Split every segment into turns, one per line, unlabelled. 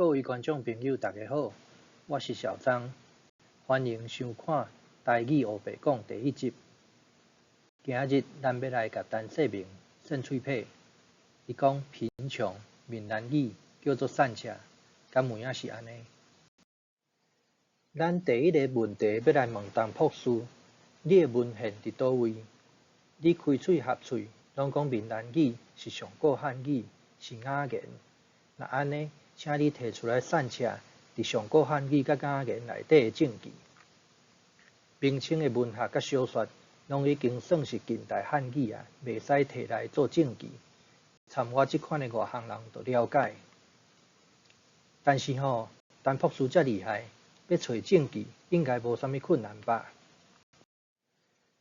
各位觀眾朋友，大家好，我是小張，歡迎收看《台語烏白講》第一集。今日咱欲來共陳世明耍喙皮。伊講貧窮，閩南語叫做散赤，敢有影是按呢？咱第一个問題欲來問陳博士，你的文獻佇佗位？你開喙合喙攏講閩南語是上古漢語，是雅言。若按呢，請你提出來散赤佇上古漢語佮雅言內底的證據。明清的文學佮小說，攏已經算是近代漢語啊，袂使提來做證據。參我這款的外行人就了解。但是吼，陳博士遮厲害，欲揣證據應該無啥物困難吧？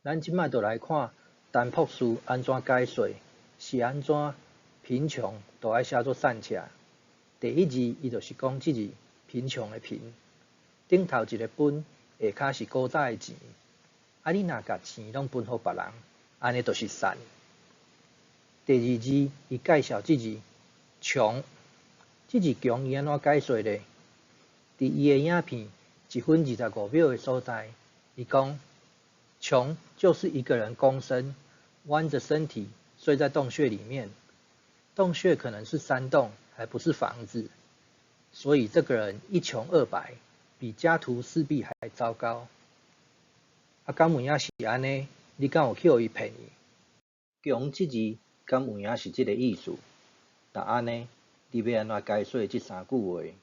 咱這擺就來看陳博士按怎解說，是按怎貧窮就愛寫做散赤。第一字，伊就是講這字貧窮的貧，頂頭一个分，下跤是古早的錢。啊，你若共錢攏分予別人，按呢就是散。第二字，伊介紹這字窮，這字窮伊按怎解說咧？佇伊的影片1分25秒的所在，伊講窮就是一個人躬身，彎著身體睡在洞穴裡面，洞穴可能是山洞，還不是房子，所以這個人一窮二白，比家徒四壁還糟糕。啊，敢有影是按呢？你敢有去予伊騙去？窮這字敢有影是這个意思？若按呢，你欲按怎解說這三句話？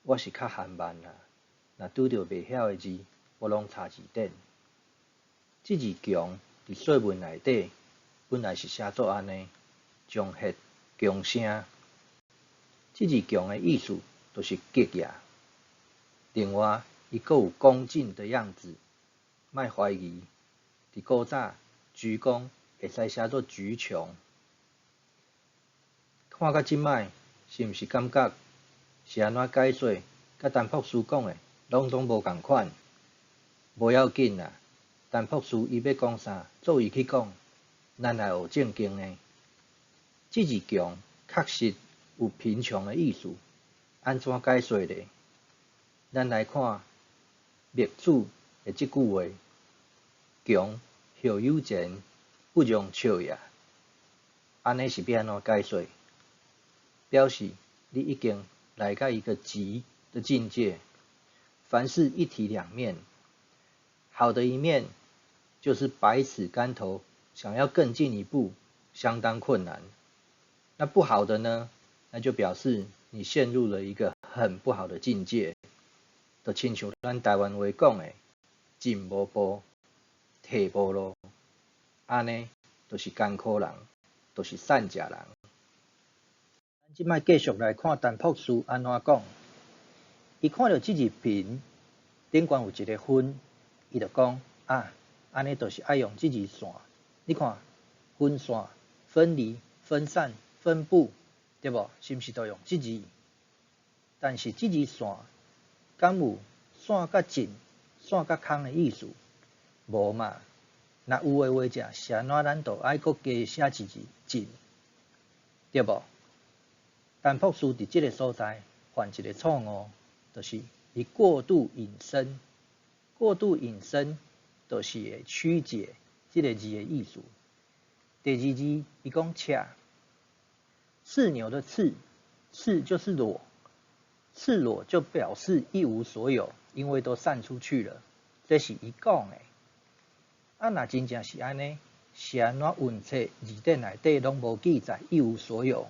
我是較含慢啦，若拄著袂曉的字，我攏查字典。這字窮佇說文內底本來是寫做按呢，將歇強聲。這字窮的意思就是極呀。另外，伊閣有恭敬的樣子，莫懷疑。佇古早，鞠躬會使寫做鞠窮。看到這擺，是毋是感覺是按怎解說，佮陳博士講的攏總無仝款？無要緊啦，陳博士伊欲講啥，做伊去講，咱來學正經的。這字窮確實有貧窮的意思，按怎解說咧？咱來看墨子的這句話：窮後有錢，不容笑也。按呢是欲按怎解說？表示你已經來到一個極的境界。凡事一體兩面，好的一面就是百尺竿頭，想要更進一步，相當困難。那不好的呢？那就表示你陷入了一個很不好的境界，就親像咱台灣話講的，進無步，退無路，按呢就是艱苦人，就是散食人。咱這擺繼續來看陳博士按怎講。伊看著這字貧，頂懸有一个分，伊就講啊，按呢就是愛用這字散。你看，分散、分離、分散、分布，對無？是毋是都用這字？但是這字散，敢有散較盡、散較空的意思？無嘛？若有的話者，是按怎咱就愛閣加寫一字盡，對無？陳博士佇這个所在犯一个錯誤，就是伊過度引申，過度引申就是會曲解這个字的意思。第二字，伊講赤，赤牛的赤，赤就是裸，赤裸就表示一無所有，因為都散出去了。這是伊講的。啊，若真正是按呢，是按怎文冊字典內底攏無記載一無所有？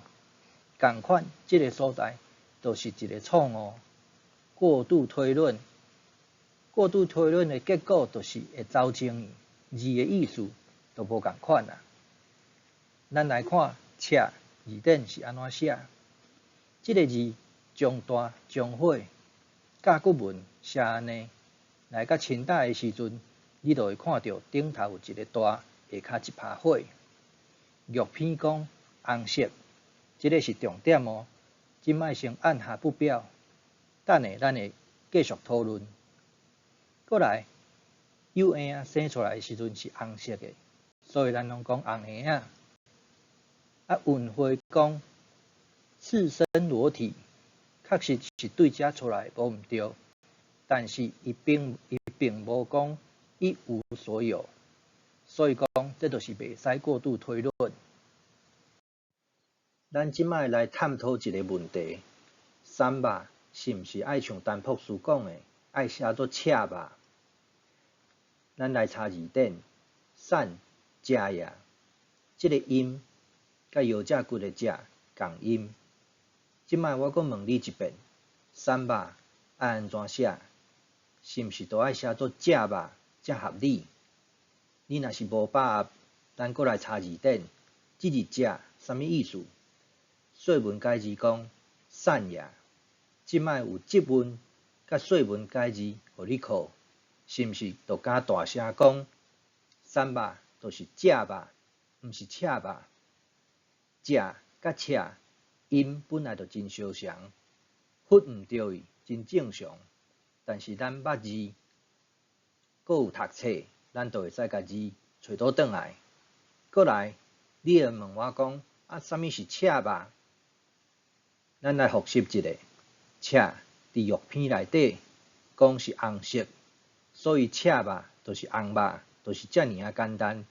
仝款，這个所在就是一个錯誤，過度推論，過度推論的結果就是會走鐘字的意思就無仝款啦。咱來看赤字典是按怎寫？這个字將大將火，甲骨文寫按呢，來到清代的時陣，你就會看著頂頭有一个大，下跤一拍火。玉篇講紅色，這个是重點哦。這擺先按下不表，等下咱會繼續討論。過來，幼嬰仔生出來的時陣是紅色的，所以咱攏講紅嬰仔。啊，文匯講赤身裸體，確實是對遮出來無毋對，但是伊並無講一無所有，所以講這就是袂使過度推論。咱這擺來探討一个問題：送肉是毋是愛像陳博士講的，愛寫做赤肉？咱來查字典，瘦食也，這个音佮腰脊骨的脊仝音。這擺我閣問你一遍，送肉愛按怎寫？是毋是都愛寫做食肉才合理？你若是無把握，咱閣來查字典，這字食啥物意思？說文解字講瘦也，這擺有質問佮說文解字予你靠，是毋是就敢大聲講送肉就是食肉，毋是赤肉？食佮赤音本來就真相像，發毋著伊真正常。但是咱捌字，閣有讀冊，咱就會使共字揣倒轉來。閣來，你會問我講啊，啥物是赤肉？咱來複習一下，赤佇肉片內底講是紅色，所以赤肉就是紅肉，就是遮爾仔簡單。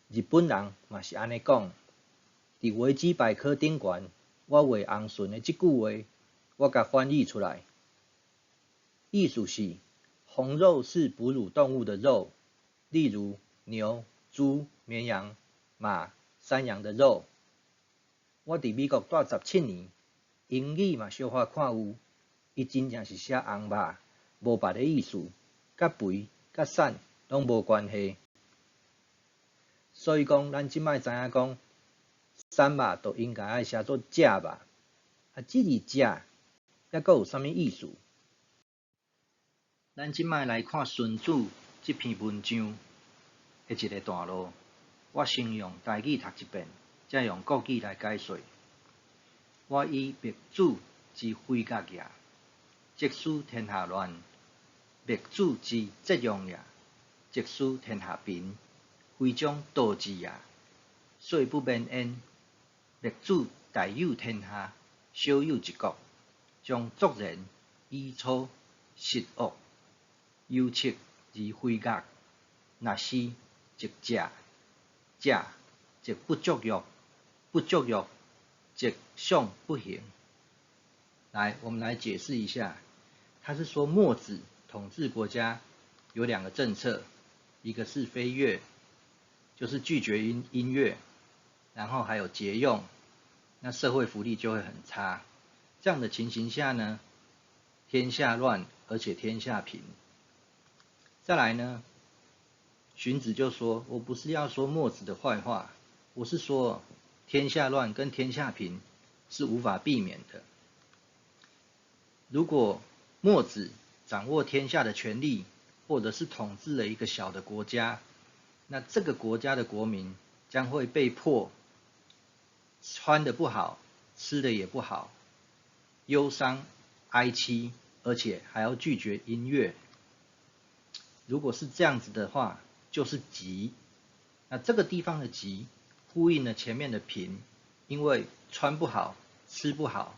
日本人嘛是按呢講。佇維基百科頂懸，我畫紅唇的這句話，我共翻譯出來，意思是紅肉是哺乳動物的肉，例如牛、豬、綿羊、馬、山羊的肉。我佇美國蹛17年，英語嘛小可看有，伊真正是寫紅肉，無別的意思，佮肥、佮瘦攏無關係。所以講，咱這擺知影講，送肉就應該愛寫做食肉。啊，這字食，猶閣有啥物意思？咱這擺來看孫子這篇文章的一个段落，我先用台語讀一遍，再用國語來解說。我以墨子之飛躍也，則使天下亂；墨子之節用也，則使天下貧。非將道治也，歲不免焉。墨子大有天下，小有一國，將作仁、以粗、實惡、由赤而飛躍。若是，則食，食則不足欲，不足欲則相不行。來，我們來解釋一下，他是說墨子統治國家有兩個政策，一個是飛樂，就是拒絕音樂，然後還有節用，那社會福利就會很差。這樣的情形下呢，天下亂，而且天下貧。再來呢，荀子就說：“我不是要說墨子的壞話，我是說天下亂跟天下貧是無法避免的。如果墨子掌握天下的權力，或者是統治了一個小的國家，那這個國家的國民將會被迫穿得不好，吃的也不好，憂傷哀戚，而且還要拒絕音樂。如果是這樣子的話，就是瘠。那這個地方的瘠呼應了前面的貧，因為穿不好，吃不好，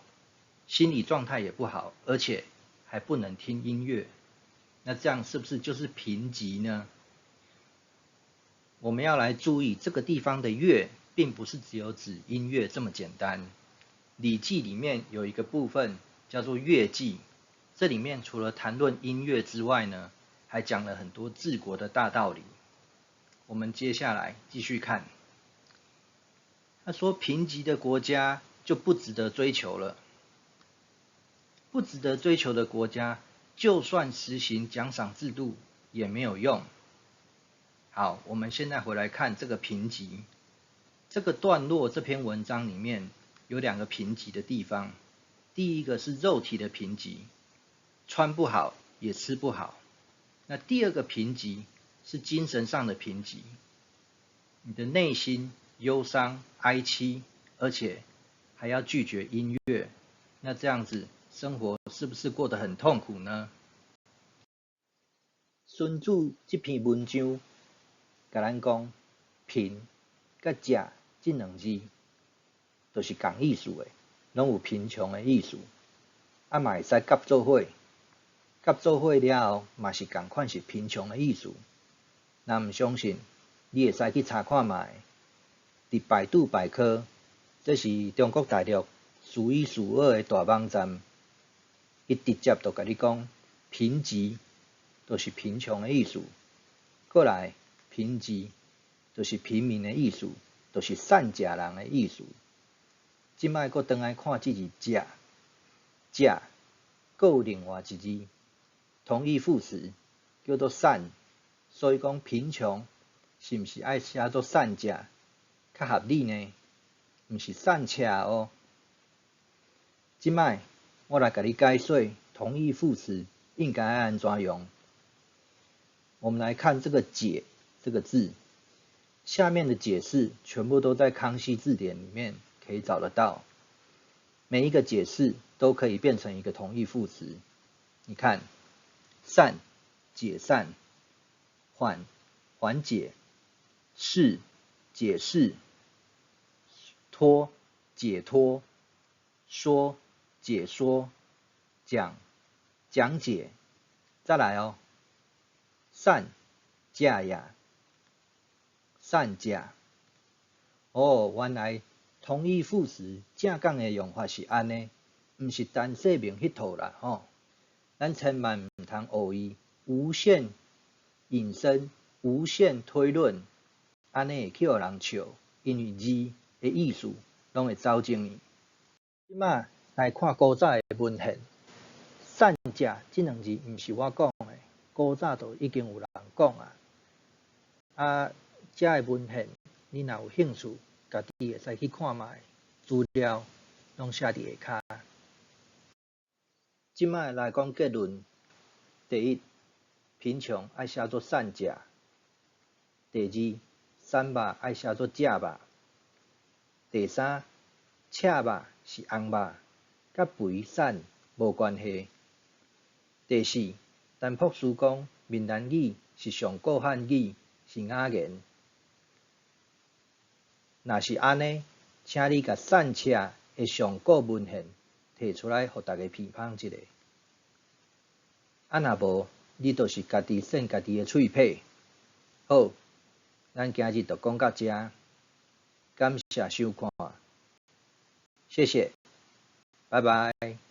心理狀態也不好，而且還不能聽音樂。那這樣是不是就是貧瘠呢？我們要來注意這個地方的樂，並不是只有指音樂這麼簡單。《禮記》裡面有一個部分叫做樂記，這裡面除了談論音樂之外呢，還講了很多治國的大道理。我們接下來繼續看，他說貧瘠的國家就不值得追求了，不值得追求的國家，就算實行獎賞制度也沒有用。好，我們現在回來看這個貧瘠這個段落，這篇文章裡面有兩個貧瘠的地方。第一個是肉體的貧瘠，穿不好也吃不好。那第二個貧瘠是精神上的貧瘠，你的內心憂傷哀戚，而且還要拒絕音樂，那這樣子生活是不是過得很痛苦呢？孫子這篇文章共咱講，貧佮食這兩字，都是仝意思的，攏有貧窮的意思。啊嘛會使夾做伙，夾做伙了後嘛是仝款是貧窮的意思。若毋相信，你會使去查看覓。佇百度百科，這是中國大陸數一數二的大網站，伊直接就共你講，貧瘠就是貧窮的意思。過來，貧瘠就是貧民的意思，就是散食人的意思。這擺閣轉來看這字食，食，閣有另外一字同義副詞叫做散，所以講貧窮是毋是愛寫做散食較合理呢？毋是散赤哦。這擺我來共你解說同義副詞應該愛按怎用。我們來看這個“解”這個字，下面的解釋全部都在康熙字典裡面可以找得到。每一個解釋都可以變成一個同義副詞。你看，散、解散、緩、緩解、釋、解釋、脫、解脫、說、解說、講、講解。再來哦。散，食呀，散食。哦，原來同義副詞正港的用法是按呢，毋是陳世明彼套啦吼。咱千萬毋通學伊無限引申、無限推論，按呢會去予人笑，因為字的意思攏會走正去。這馬來看古早的文獻，散食這兩字毋是我講的。古早就已經有人講啊，啊，遮的文獻你若有興趣，家己會使去看覓，資料攏寫佇下跤。這擺來講結論：第一，貧窮愛寫做散食；第二，散肉愛寫做食肉；第三，赤肉是紅肉，佮肥瘦無關係；第四，陳博士講閩南語是上古漢語，是雅言。若是按呢，請你共散赤的上古文獻提出來，予大家批判一下。啊，若無，你就是家己扇家己的喙皮。好，咱今日就講到遮，感謝收看，謝謝，拜拜。